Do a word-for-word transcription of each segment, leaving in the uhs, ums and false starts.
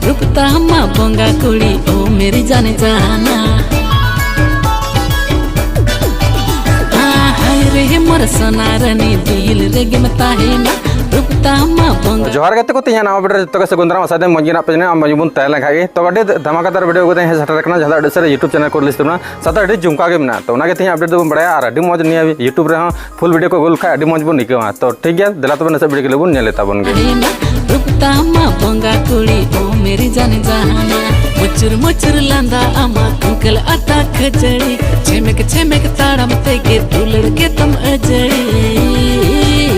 रूप तामा बोंगा कुड़ी ओ मेरी जाने जाना। हाँ, हाय रे मोर सोना रानी दिल रे गिमता है ना। रूप तामा बोंगा ᱡᱚᱦᱟᱨ ᱜᱟᱛᱮ ᱠᱚ, ᱛᱮᱦᱮᱧᱟᱜ ᱱᱟᱣᱟ ᱵᱷᱤᱰᱤᱭᱳ ᱨᱮ ᱡᱚᱛᱚ ᱜᱮ ᱥᱟᱹᱜᱩᱱ ᱫᱟᱨᱟᱢ᱾ ᱟᱥᱟᱭᱮᱫᱟᱹᱧ ᱢᱚᱡᱽ ᱜᱮ ᱢᱮᱱᱟᱜ ᱯᱮ ᱡᱟᱹᱱᱤᱡ᱾ ᱟᱢ ᱢᱚᱡᱽ ᱵᱚᱱ ᱛᱟᱦᱮᱸ ᱞᱮᱱ ᱠᱷᱟᱡ ᱜᱮ᱾ ᱛᱚ ᱟᱹᱰᱤ ᱫᱷᱟᱢᱟᱠᱟᱫᱟᱨ ᱵᱷᱤᱰᱤᱭᱳ ᱠᱚ ᱦᱮᱡ ᱥᱮᱴᱮᱨ ᱟᱠᱟᱱᱟ, ᱡᱟᱦᱟᱸ ᱫᱚ ᱟᱹᱰᱤ ᱩᱥᱟᱹᱨᱟ YouTube ᱪᱮᱱᱮᱞ ᱠᱚ ᱨᱤᱞᱤᱡᱽ ᱛᱟᱵᱚᱱᱟ, ᱥᱟᱶᱛᱮ ᱟᱹᱰᱤ ᱡᱷᱩᱢᱠᱟ ᱜᱮ ᱢᱮᱱᱟᱜᱼᱟ᱾ ᱛᱚ ᱚᱱᱟᱜᱮ ᱛᱮᱦᱮᱧ ᱟᱯᱰᱮᱴ ᱫᱚᱵᱚᱱ ᱵᱟᱲᱟᱭᱟ ᱟᱨ ᱟᱹᱰᱤ ᱢᱚᱡᱽ ᱱᱤᱭᱟᱹ YouTube ᱨᱮᱦᱚᱸ ᱯᱷᱩᱞ ᱵᱷᱤᱰᱤᱭᱳ ᱠᱚ ᱟᱹᱜᱩ ᱞᱮᱠᱷᱟᱡ ᱟᱹᱰᱤ ᱢᱚᱡᱽ ᱵᱚᱱ ᱟᱹᱭᱠᱟᱹᱣᱟ᱾ ᱛᱚ ᱴᱷᱤᱠ ᱜᱮᱭᱟ, ᱫᱮᱞᱟ ᱛᱚᱵᱮ ᱱᱟᱥᱮ ᱵᱷᱤᱰᱤᱭᱳ ᱠᱚ ᱞᱟᱹᱜᱤᱫ ᱵᱚᱱ ᱧᱮᱞ ᱞᱮ ᱛᱟᱵᱚᱱ ᱜᱮ᱾ ᱨᱩᱯ ᱛᱟᱢᱟ ᱵᱚᱸᱜᱟ ᱠᱩᱲᱤ ᱳ ᱢᱮᱨᱤ ᱡᱟᱱ ᱡᱟᱦᱟᱱᱟ᱾ ᱢᱩᱪᱩᱨ ᱢᱩᱪᱩᱨ ᱞᱟᱸᱫᱟ ᱟᱢᱟ ᱠᱩᱝᱠᱟᱹᱞ ᱟᱛᱟ ᱠᱷᱟᱹᱡᱟᱹᱲᱤ᱾ ᱪᱷᱮᱢᱮᱠ ᱪᱷᱮᱢᱮᱠ ᱛᱟᱲᱟᱢ ᱛᱮᱜᱮ ᱫᱩᱞᱟᱹᱲ ᱜᱮ ᱛᱟᱢ ᱟᱹᱡᱟᱹᱲᱤ᱾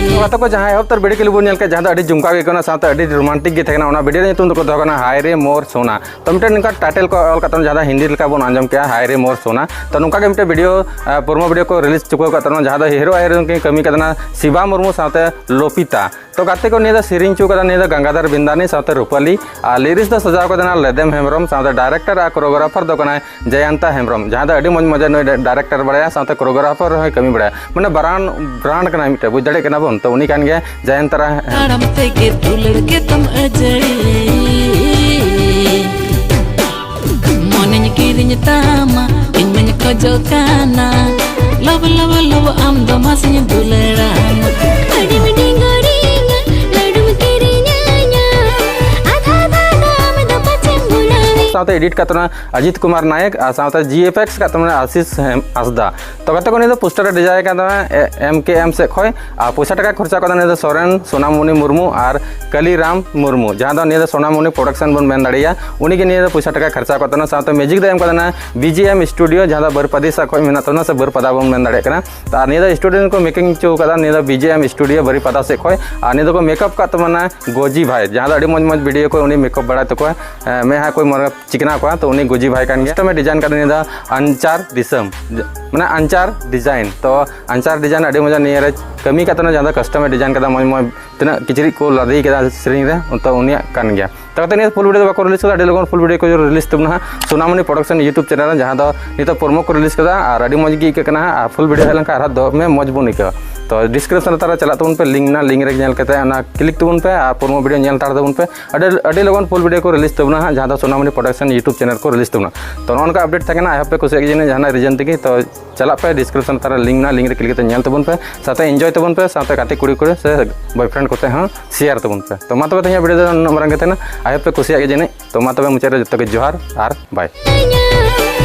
ᱛᱚ ᱜᱟᱛᱮ ᱠᱚ, ᱡᱟᱦᱟᱸ ᱮᱦᱚᱵ ᱩᱛᱟᱹᱨ ᱵᱷᱤᱰᱤᱭᱳ ᱠᱚ ᱵᱚᱱ ᱧᱮᱞ ᱠᱮᱫ, ᱡᱟᱦᱟᱸ ᱫᱚ ᱟᱹᱰᱤ ᱡᱷᱩᱢᱠᱟ ᱜᱮ ᱠᱟᱱᱟ, ᱥᱟᱶᱛᱮ ᱟᱹᱰᱤ ᱨᱳᱢᱟᱱᱴᱤᱠ ᱜᱮ ᱛᱟᱦᱮᱸ ᱠᱟᱱᱟ, ᱚᱱᱟ ᱵᱷᱤᱰᱤᱭᱳ ᱨᱮᱭᱟᱜ ᱧᱩᱛᱩᱢ ᱫᱚᱠᱚ ᱫᱚᱦᱚ ᱠᱟᱱᱟ ᱦᱟᱭ ᱨᱮ ᱢᱳᱨ ᱥᱳᱱᱟ᱾ ᱛᱚ ᱢᱤᱫᱴᱮᱱ ᱱᱚᱝᱠᱟ ᱴᱟᱭᱴᱮᱞ ᱠᱚ ᱚᱞ ᱠᱟᱜ ᱛᱟᱵᱚᱱᱟ, ᱡᱟᱦᱟᱸ ᱫᱚ ᱦᱤᱱᱫᱤ ᱞᱮᱠᱟ ᱵᱚᱱ ᱟᱸᱡᱚᱢ ᱠᱮᱜᱼᱟ, ᱦᱟᱭ ᱨᱮ ᱢᱳᱨ ᱥᱳᱱᱟ᱾ ᱛᱚ ᱱᱚᱝᱠᱟ ᱜᱮ ᱢᱤᱫᱴᱮᱱ ᱵᱷᱤᱰᱤᱭᱳ, ᱯᱨᱳᱢᱳ ᱵᱷᱤᱰᱤᱭᱳ ᱠᱚ ᱨᱤᱞᱤᱡᱽ ᱪᱩᱠᱟᱹᱣ ᱠᱟᱜ ᱛᱟᱵᱚᱱᱟ, ᱡᱟᱦᱟᱸ ᱫᱚ ᱦᱤᱨᱳ ᱟᱨ ᱦᱤᱨᱳᱭᱤᱱ ᱠᱤᱱ ᱠᱟᱹᱢᱤ ᱠᱟᱫᱟ ᱥᱤᱵᱟ ᱢᱩᱨᱢᱩ ᱥᱟᱶᱛᱮ ᱞᱳᱯᱤᱛᱟ᱾ ᱛᱚ ᱜᱟᱛᱮ ᱠᱚ, ᱱᱤᱭᱟᱹ ᱫᱚ ᱥᱮᱨᱮᱧ ᱪᱚ ᱠᱟᱫᱟ, ᱱᱤᱭᱟᱹ ᱫᱚ ᱜᱟᱝᱜᱟᱫᱷᱟᱨ ᱵᱤᱱᱫᱟᱱᱤ ᱥᱟᱶᱛᱮ ᱨᱩᱯᱟᱞᱤ, ᱟᱨ ᱞᱤᱨᱤᱠᱥ ᱫᱚ ᱥᱟᱡᱟᱣ ᱠᱟᱫᱟ ᱞᱮᱫᱮᱢ ᱦᱮᱢᱵᱨᱚᱢ, ᱥᱟᱶᱛᱮ ᱰᱟᱭᱨᱮᱠᱴᱚᱨ ᱟᱨ ᱠᱳᱨᱳᱜᱨᱟᱯᱷᱟᱨ ᱫᱚ ᱠᱟᱱᱟᱭ ᱡᱚᱭᱚᱱᱛᱟ ᱦᱮᱢᱵᱨᱚᱢ, ᱡᱟᱦᱟᱸ ᱫᱚ ᱟᱹᱰᱤ ᱢᱚᱡᱽ ᱢᱚᱡᱟ ᱱᱩᱭ ᱰᱟᱭᱨᱮᱠᱴᱚᱨ ᱵᱟᱲᱟᱭᱟ, ᱥᱟᱶᱛᱮ ᱠᱳᱨᱳᱜᱨᱟᱯᱷᱟᱨ ᱨᱮᱦᱚᱸᱭ ᱠᱟᱹᱢᱤ ᱵᱟᱲᱟᱭᱟ᱾ ᱢᱟᱱᱮ ᱵᱨᱟᱱᱰ, ᱵᱨᱟᱱᱰ ᱠᱟᱱᱟᱭ ᱢᱤᱫᱴᱮᱱ, ᱵᱩᱡᱽ ᱫᱟᱲᱮᱭᱟᱜ ᱠᱟᱱᱟ ᱵᱚᱱ᱾ ᱛᱚ ᱩᱱᱤ ᱠᱟᱱ ᱜᱮᱭᱟ ᱡᱚᱭᱚᱱᱛᱟ ᱦᱮᱢᱵᱨᱚᱢ᱾ ᱛᱟᱲᱟᱢ ᱛᱮᱜᱮ ᱫᱩᱞᱟᱹᱲ ᱜᱮ ᱛᱟᱢ ᱟᱹᱡᱟᱹᱲᱤ᱾ ᱢᱚᱱᱮᱧ ᱠᱤᱨᱤᱧ ᱛᱟᱢᱟ, ᱤᱧ ᱢᱟᱧ ᱠᱷᱚᱡᱚᱜ ᱠᱟᱱᱟ᱾ ᱞᱚᱵ ᱞᱚᱵ ᱞᱚᱵ ᱟᱢ ᱫᱚ ᱢᱟᱥᱮᱧ ᱫᱩᱞᱟᱹᱲᱟ᱾ ᱟᱹᱰᱤᱢ ᱰᱤᱝᱜᱚᱨᱤᱧᱟ, ᱞᱟᱹᱰᱩᱢ ᱠᱤᱨᱤᱧᱟᱹᱧᱟ᱾ ᱟᱫᱷᱟ ᱟᱫᱷᱟ ᱫᱟᱢ ᱫᱚ ᱯᱟᱪᱷᱮᱢ ᱵᱷᱩᱞᱟᱹᱣᱤᱧ᱾ ᱥᱟᱶᱛᱮ ᱮᱰᱤᱴ ᱠᱟᱜ ᱛᱟᱵᱚᱱᱟ ᱚᱡᱤᱛ ᱠᱩᱢᱟᱨ ᱱᱟᱭᱮᱠ ᱟᱨ ᱥᱟᱶᱛᱮ ᱡᱤ ᱮᱯᱷ ᱮᱠᱥ ᱠᱟᱜ ᱛᱟᱵᱚᱱᱟ ᱟᱥᱤᱥ ᱦᱮᱢ-, ᱦᱟᱸᱥᱫᱟ᱾ ᱛᱚ ᱜᱟᱛᱮ ᱠᱚ, ᱱᱤᱭᱟᱹ ᱫᱚ ᱯᱳᱥᱴᱟᱨ ᱮ ᱰᱤᱡᱟᱭᱤᱱ ᱠᱟᱱ ᱛᱟᱵᱚᱱᱟ ᱮ-, ᱮᱢ ᱠᱮ ᱮᱢ ᱥᱮᱫ ᱠᱷᱚᱱ᱾ ᱟᱨ ᱯᱚᱭᱥᱟ ᱴᱟᱠᱟ ᱠᱷᱚᱨᱪᱟ ᱠᱟᱫᱟ ᱱᱤᱭᱟᱹ ᱫᱚ ᱥᱚᱨᱮᱱ ᱥᱳᱱᱟᱢᱩᱱᱤ ᱢᱩᱨᱢᱩ ᱟᱨ ᱠᱟᱞᱤᱨᱟᱢ ᱢᱩᱨᱢᱩ, ᱡᱟᱦᱟᱸ ᱫᱚ ᱱᱤᱭᱟᱹ ᱫᱚ ᱥᱳᱱᱟᱢᱩᱱᱤ ᱯᱨᱚᱰᱟᱠᱥᱚᱱ ᱵᱚᱱ ᱢᱮᱱ ᱫᱟᱲᱮᱭᱟᱜᱼᱟ, ᱩᱱᱤ ᱜᱮ ᱱᱤᱭᱟᱹ ᱫᱚ ᱯᱚᱭᱥᱟ ᱴᱟᱠᱟ ᱠᱷᱚᱨᱪᱟ ᱠᱟᱫ ᱛᱟᱵᱚᱱᱟ᱾ ᱥᱟᱶᱛᱮ ᱢᱤᱭᱩᱡᱤᱠ ᱫᱚ ᱮᱢ ᱠᱟᱫᱟ ᱵᱤ ᱡᱤ ᱮᱢ ᱥᱴᱩᱰᱤᱭᱳ, ᱡᱟᱦᱟᱸ ᱫᱚ ᱵᱟᱹᱨᱯᱟᱫᱟ ᱥᱮᱫ ᱠᱷᱚᱱ ᱢᱮᱱᱟᱜ ᱛᱟᱵᱚᱱᱟ, ᱥᱮ ᱵᱟᱹᱨᱯᱟᱫᱟ ᱵᱚᱱ ᱢᱮᱱ ᱫᱟᱲᱮᱭᱟᱜ ᱠᱟᱱᱟ᱾ ᱛᱚ ᱟᱨ ᱱᱤᱭᱟᱹ ᱫᱚ ᱥᱴᱩᱰᱤᱭᱳ ᱠᱚ ᱢᱮᱠᱤᱝ ᱦᱚᱪᱚ ᱠᱟᱫᱟ, ᱱᱤᱭᱟᱹ ᱫᱚ ᱵᱤ ᱡᱤ ᱮᱢ ᱥᱴᱩᱰᱤᱭᱳ ᱵᱟᱹᱨᱤᱯᱟᱫᱟ ᱥᱮᱫ ᱠᱷᱚᱱ᱾ ᱟᱨ ᱱᱤᱭᱟᱹ ᱫᱚᱠᱚ ᱢᱮᱠᱟᱯ ᱠᱟᱜ ᱛᱟᱵᱚᱱᱟ ᱜᱚᱡᱤ ᱵᱷᱟᱭ, ᱡᱟᱦᱟᱸ ᱫᱚ ᱟᱹᱰᱤ ᱢᱚᱡᱽ ᱢᱚᱡᱽ ᱵᱷᱤᱰᱤᱭᱳ ᱠᱚ ᱩᱱᱤ ᱢᱮᱠᱟᱯ ᱵᱟᱲᱟᱭ ᱛᱟᱠᱚᱣᱟ, ᱮ, ᱢᱮᱫᱦᱟ ᱠᱚ ᱢᱚᱨ ᱪᱤᱠᱱᱟ ᱠᱚᱣᱟ᱾ ᱛᱚ ᱩᱱᱤ ᱜᱚᱡᱤ ᱵᱷᱟᱭ ᱠᱟᱱ ᱜᱮᱭᱟ᱾ ᱠᱟᱥᱴᱚᱢ ᱮ ᱰᱤᱡᱟᱭᱤᱱ ᱠᱟᱫᱟ ᱱᱤᱭᱟᱹ ᱫᱚ ᱟᱱᱪᱟᱨ ᱫᱤᱥᱚᱢ, ᱡ-, ᱢᱟᱱᱮ ᱟᱱᱪᱟᱨ ᱰᱤᱡᱟᱭᱤᱱ᱾ ᱛᱚ ᱟᱱᱪᱟᱨ ᱰᱤᱡᱟᱭᱤᱱ ᱟᱹᱰᱤ ᱢᱚᱡᱟ ᱱᱤᱭᱟᱹ ᱨᱮ ᱠᱟᱹᱢᱤ ᱠᱟᱜ ᱛᱟᱦᱮᱱᱟ, ᱡᱟᱦᱟᱸ ᱫᱚ ᱠᱟᱥᱴᱚᱢ ᱮ ᱰᱤᱡᱟᱭᱤᱱ ᱠᱟᱫᱟ, ᱢᱚᱡᱽ ᱢᱚᱡᱽ ᱛᱤᱱᱟᱹᱜ ᱠᱤᱪᱨᱤᱡ ᱠᱚ ᱞᱟᱫᱮ ᱠᱟᱫᱟ ᱥᱮᱨᱮᱧ ᱨᱮ, ᱛᱚ ᱩᱱᱤᱭᱟᱜ ᱠᱟᱱ ᱜᱮᱭᱟ᱾ ᱛᱚ ᱠᱟᱛᱮ ᱱᱤᱭᱟᱹ ᱯᱷᱩᱞ ᱵᱷᱤᱰᱤᱭᱳ ᱫᱚ ᱵᱟᱠᱚ ᱨᱤᱞᱤᱡᱽ ᱠᱟᱫᱟ, ᱟᱹᱰᱤ ᱞᱚᱜᱚᱱ ᱯᱷᱩᱞ ᱵᱷᱤᱰᱤᱭᱳ ᱠᱚ ᱨᱤᱞᱤᱡᱽ ᱛᱟᱵᱚᱱᱟ ᱦᱟᱸᱜ ᱥᱳᱱᱟᱢᱩᱱᱤ ᱯᱨᱚᱰᱟᱠᱥᱚᱱ YouTube ᱪᱮᱱᱮᱞ ᱨᱮ, ᱡᱟᱦᱟᱸ ᱫᱚ ᱱᱤᱛᱚᱜ ᱯᱨᱳᱢᱳ ᱠᱚ ᱨᱤᱞᱤᱡᱽ ᱠᱟᱫᱟ᱾ ᱟᱨ ᱟᱹᱰᱤ ᱢᱚᱡᱽ ᱜᱮ ᱟᱹᱭᱠᱟᱹᱜ ᱠᱟᱱᱟ ᱦᱟᱸᱜ, ᱟᱨ ᱯᱷᱩᱞ ᱵᱷᱤᱰᱤᱭᱳ ᱦᱮᱡ ᱞᱮᱱᱠᱷᱟᱱ ᱟᱨᱦᱚᱸ ᱫᱚᱢᱮ ᱢᱚᱡᱽ ᱵᱚᱱ ᱟᱹᱭᱠᱟᱹᱣᱟ᱾ ᱛᱚ description ᱨᱮ ᱛᱟᱨᱟ ᱪᱟᱞᱟᱜ ᱛᱟᱵᱚᱱ ᱯᱮ, link ᱢᱮᱱᱟᱜᱼᱟ, link ᱨᱮ ᱧᱮᱞ ᱠᱟᱛᱮ ᱚᱱᱟ click ᱛᱟᱵᱚᱱ ᱯᱮ ᱟᱨ promo video ᱧᱮᱞ ᱦᱟᱛᱟᱲ ᱛᱟᱵᱚᱱ ᱯᱮ᱾ ᱟᱹᱰᱤ ᱟᱹᱰᱤ ᱞᱚᱜᱚᱱ full video ᱠᱚ release ᱛᱟᱵᱚᱱᱟ ᱦᱟᱸᱜ, ᱡᱟᱦᱟᱸ ᱫᱚ ᱥᱳᱱᱟᱢᱩᱱᱤ production YouTube channel ᱠᱚ release ᱛᱟᱵᱚᱱᱟ᱾ ᱛᱚ ᱱᱚᱜᱼᱚ ᱱᱚᱝᱠᱟ update ᱛᱟᱦᱮᱸ ᱠᱟᱱᱟ᱾ I hope ᱯᱮ ᱠᱩᱥᱤᱭᱟᱜ ᱜᱮᱭᱟ ᱡᱟᱹᱱᱤᱡ ᱡᱟᱦᱟᱱᱟᱜ reason ᱛᱮᱜᱮ᱾ ᱛᱚ ᱪᱟᱞᱟᱜ ᱯᱮ, description ᱛᱟᱨᱟ link ᱢᱮᱱᱟᱜᱼᱟ, link ᱨᱮ click ᱠᱟᱛᱮ ᱧᱮᱞ ᱛᱟᱵᱚᱱ ᱯᱮ, ᱥᱟᱶᱛᱮ enjoy ᱛᱟᱵᱚᱱ ᱯᱮ, ᱥᱟᱶᱛᱮ ᱜᱟᱛᱮ ᱠᱩᱲᱤ ᱠᱚᱲᱟ ᱥᱮ boyfriend ᱠᱚᱛᱮ ᱦᱚᱸ share ᱛᱟᱵᱚᱱ ᱯᱮ᱾ ᱛᱚ ᱢᱟ ᱛᱚᱵᱮ ᱛᱮᱦᱮᱧᱟᱜ video ᱫᱚ ᱱᱩᱱᱟᱹᱜ ᱢᱟᱨᱟᱝ ᱜᱮ ᱛᱟᱦᱮᱱᱟ᱾ I hope ᱯᱮ ᱠᱩᱥᱤᱭᱟᱜ ᱜᱮᱭᱟ ᱡᱟᱹᱱᱤᱡ᱾ ᱛᱚ ᱢᱟ ᱛᱚᱵᱮ ᱢᱩᱪᱟᱹᱫ ᱨᱮ ᱡᱚᱛᱚ ᱜᱮ ᱡᱚᱦᱟᱨ ᱟᱨ bye᱾